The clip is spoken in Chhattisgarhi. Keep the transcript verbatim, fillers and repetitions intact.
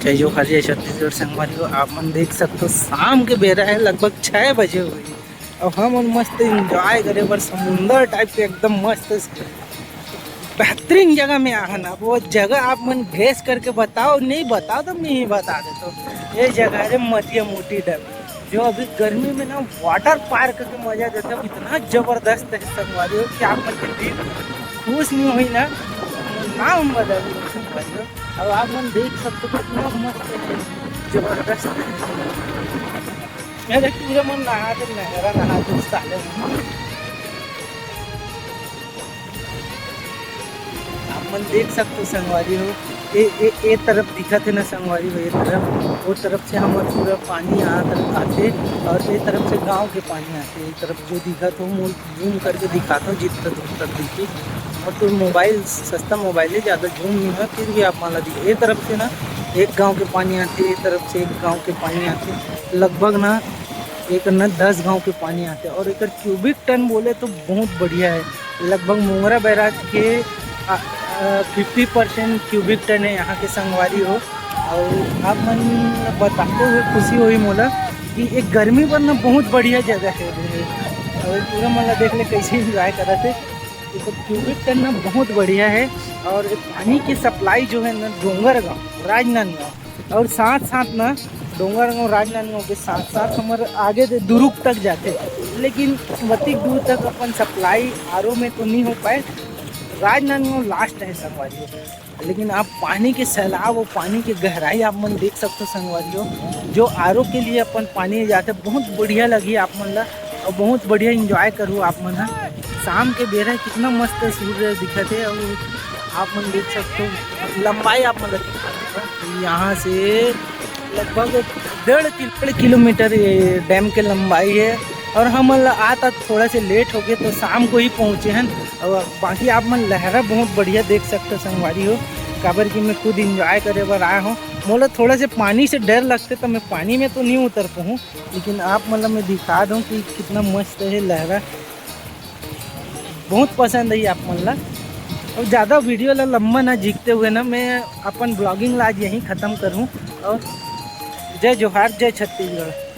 जय जोहार, जय छत्तीसगढ़ संगवारी हो। आप मन देख सकते हो, शाम के बेरा है, लगभग छः बजे हुई। अब हम मन मस्त एंजॉय करे बर समुंदर टाइप के एकदम मस्त बेहतरीन जगह में आहन। अब वो जगह आप मन गेस करके बताओ, नहीं बताओ तो मैं ही बता देता हूँ। ये जगह है मतिया मोटी डैम, जो अभी गर्मी में ना वाटर पार्क के मजा देता है। इतना जबरदस्त है संगवारी हो कि आप मन के दिल खुश नहीं हुई ना, नाम बदल दिया संगवारी हो। अब आप मन देख सकते हो कितना मस्त है, जबरदस्त है। मेरे पूरे मन नहा के नहरा नहा के साले मन। आप मन देख सकते हो संगवारी हो, ए, ए, ए तरफ दिखत है ना संगवारी हो, ये तरफ, वो तरफ से हमर पूरा पानी आत आथे और ये तरफ से गांव के पानी आथे। ये तरफ जो दिखत हो, मैं जूम करके दिखाता हूँ जितना दूर तक दिखी। और तो मोबाइल, सस्ता मोबाइल है, ज़्यादा जूम नहीं है, फिर भी आप मान ला दिखे। ये तरफ से ना एक गांव के पानी आथे, ये तरफ से एक गांव के पानी आथे, लगभग ना एक ना दस गांव के पानी आथे। और एक क्यूबिक टन बोले तो बहुत बढ़िया है, लगभग मोंगरा बैराज के फिफ्टी परसेंट क्यूबिक टन है यहाँ के संगवारी हो। और आप मन बताते हुए खुशी हुई मोला कि एक गर्मी पर ना बहुत बढ़िया जगह है। और पूरा मन ला देख ले कैसे एंजॉय करत है। ये तो क्यूबिक टन ना बहुत बढ़िया है। और ये पानी की सप्लाई जो है ना डोंगरगांव, राजनांदगांव और साथ साथ ना डोंगरगांव, राजनांदगांव के साथ साथ हमर आगे दे दुरुग तक जाथे, लेकिन वतिक दूर तक अपन सप्लाई आरओ में तो नहीं हो पाए। राजनांदगांव लास्ट है संगवारी हो, लेकिन आप पानी के सैलाब और पानी के गहराई आप मन देख सकते हो संगवारी हो। जो आरओ के लिए अपन पानी जाते, बहुत बढ़िया लगी आप मन ला और बहुत बढ़िया एंजॉय करू आप मन ह। शाम के बेरा कितना मस्त सूर्य दिखत है और आप मन देख सकते हो लंबाई आप मन ला दिखा देता हूँ। यहाँ से लगभग डेढ़ किल-, डेढ़ किलोमीटर ये डैम के लंबाई है। और हमन ला आत आत थोड़ा से लेट हो गए तो शाम को ही पहुँचे हैं। और बाकी आप मन लहरा बहुत बढ़िया देख सकते हो संगवारी हो, काबर कि मैं खुद एंजॉय करे बर आया हूँ। मोला थोड़ा से पानी से डर लगते तो मैं पानी में तो नहीं उतर पाऊँ, लेकिन आप मन ला मैं दिखा दूँ कि कितना मस्त है लहरा। बहुत पसंद है आप मन ला। और ज़्यादा वीडियो ला लंबा ना जीकते हुए ना मैं अपन ब्लॉगिंग ला आज यहीं ख़त्म करूँ। और जय जोहार, जय छत्तीसगढ़।